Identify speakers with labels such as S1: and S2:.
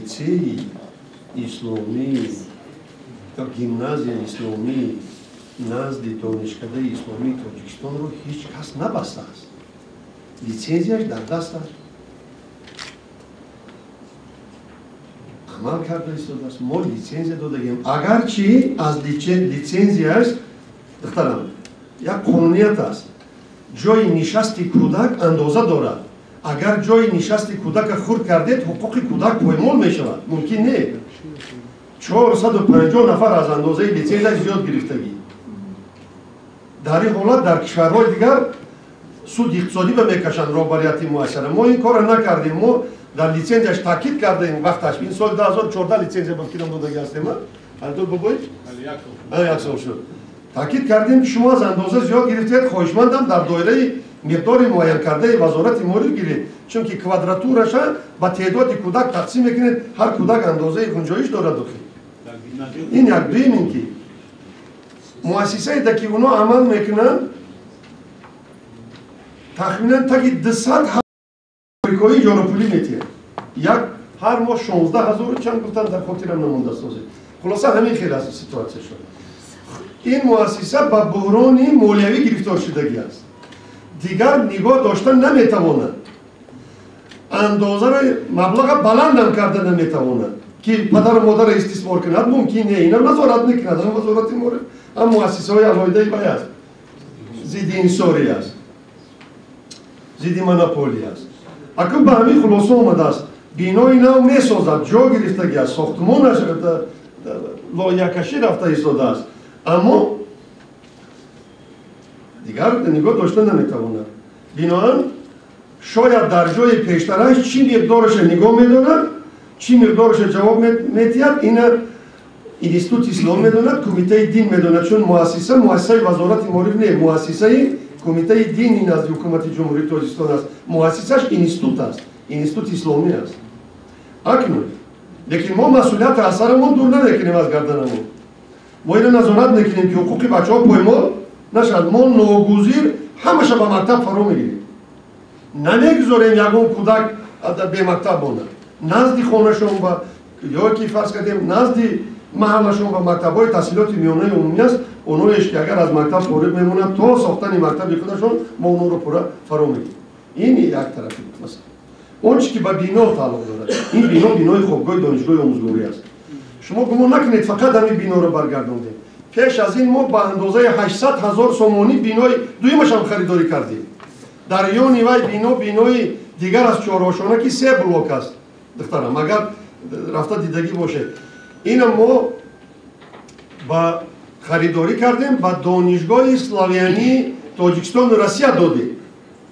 S1: Литсейи исломӣ ё гимназияи исломӣ назди Донишкадаи исломии Тоҷикистонро ҳеҷ кас набастааст. Литсензияш дар даст аст, амал карда истодааст. Мо литсензия додагем, агарчи аз литсензияш, духтарам, як қонуният аст: ҷои нишасти кӯдак андоза дорад. Агар ҷои нишасти кӯдака хурд кардед, ҳуқуқи кӯдак поймол мешавад. Мумкин не. 450 нафар аз андозаи литсензия зиёд гирифтагӣ. Дар ин ҳолат дар кишварҳои дигар суд иқтисодӣ ба мекашанд роҳбарияти муассисара. Мо ин корро накардем. Мо дар литсензияш таъкид кардаем вақташ. Ин соли 2014 литсензия ба фикрам додагӣ ҳастем. Ҳардур бобои? Як сол шуд. Таъкид кардем, ки шумо аз андоза зиёд гирифтед, хоҳишмандам дар доираи миқдори муайянкардаи Вазорати маориф гиред, чунки квадратураша ба теъдоди кӯдак тақсим мекунед, ҳар кӯдак андозаи гунҷоиш дорад. Охи ин як. Дуюм ин ки муассисае ки оно амал мекунанд, тахминан таги 200 амрикоӣ иҷорапулӣ метиҳанд. Як ҳар моҳ 16 ҳазору чанд гуфтанд, дар хотирам намондааст ҳозир. Хулоса, ҳамин хел аст ситуация шуд. Ин муассиса ба буҳрони молиявӣ гирифтор шудагӣ аст, дигар нигоҳ дошта наметавонад, андозаро, маблаға баландам карда наметавонад, ки падару модарро истисмор кунад. Мумкин не, ина назорат мекунад ҳам Вазорати маориф, ҳам муассисаҳои алоҳидаи вай аст. Зидди инсорӣ аст, зидди монополия аст. Акун ба ҳамин хулоса омадааст: бинои нав месозад, ҷо гирифтагӣ аст, сохтмонаш лоиҳакашӣ рафта истодааст, аммо дигар нигоҳ дошта наметавонад. Биноан шояд дар ҷои пештараш чӣ миқдораша нигоҳ медорад, чӣ миқдораша ҷавоб метиҳад, ина Институти ислом медонад, Кумитаи дин медонад, чун муассиса муассисаи Вазорати маориф не, муассисаи Кумитаи дини назди Ҳукумати Ҷумҳурии Тоҷикистон аст. Муассисаш институт аст, институти исломӣ аст. Акнун лекин мо масъулияти аз сарамон дур намекунем, аз гарданамон. Мо ина назорат мекунем, ки ҳуқуқи бачаҳо поймол нашавад. Мо ногузир ҳамаша ба мактаб фаро мегирем, намегузорем ягон кӯдак бемактаб монад. Назди хонашон ба ё ки, фарз кардем, назди маҳаллашон ба мактабҳои таҳсилоти миёнаи умумӣ аст. Оноеш ки агар аз мактаб фориғ мемонанд, то сохтани мактаби худашон мо онҳоро пурра фаро мегирем. Ин як тарафи масъала. Он чи ки ба бино тааллуқ дорад, ин бино бинои хобгоҳи донишгоҳи омӯзгорӣ аст. Шумо гумон накунед, фақат ҳамин биноро баргардондем. Пеш аз ин мо ба андозаи 800 ҳазор сомонӣ бинои дуюмашам харидорӣ кардем. Дар ёни вай бино бинои дигар аз чорошона, ки се блок аст. Духтарам, агар рафта дидагӣ бошед, ина мо ба харидорӣ кардем, ба Донишгоҳи славянии Тоҷикистону Россия додем.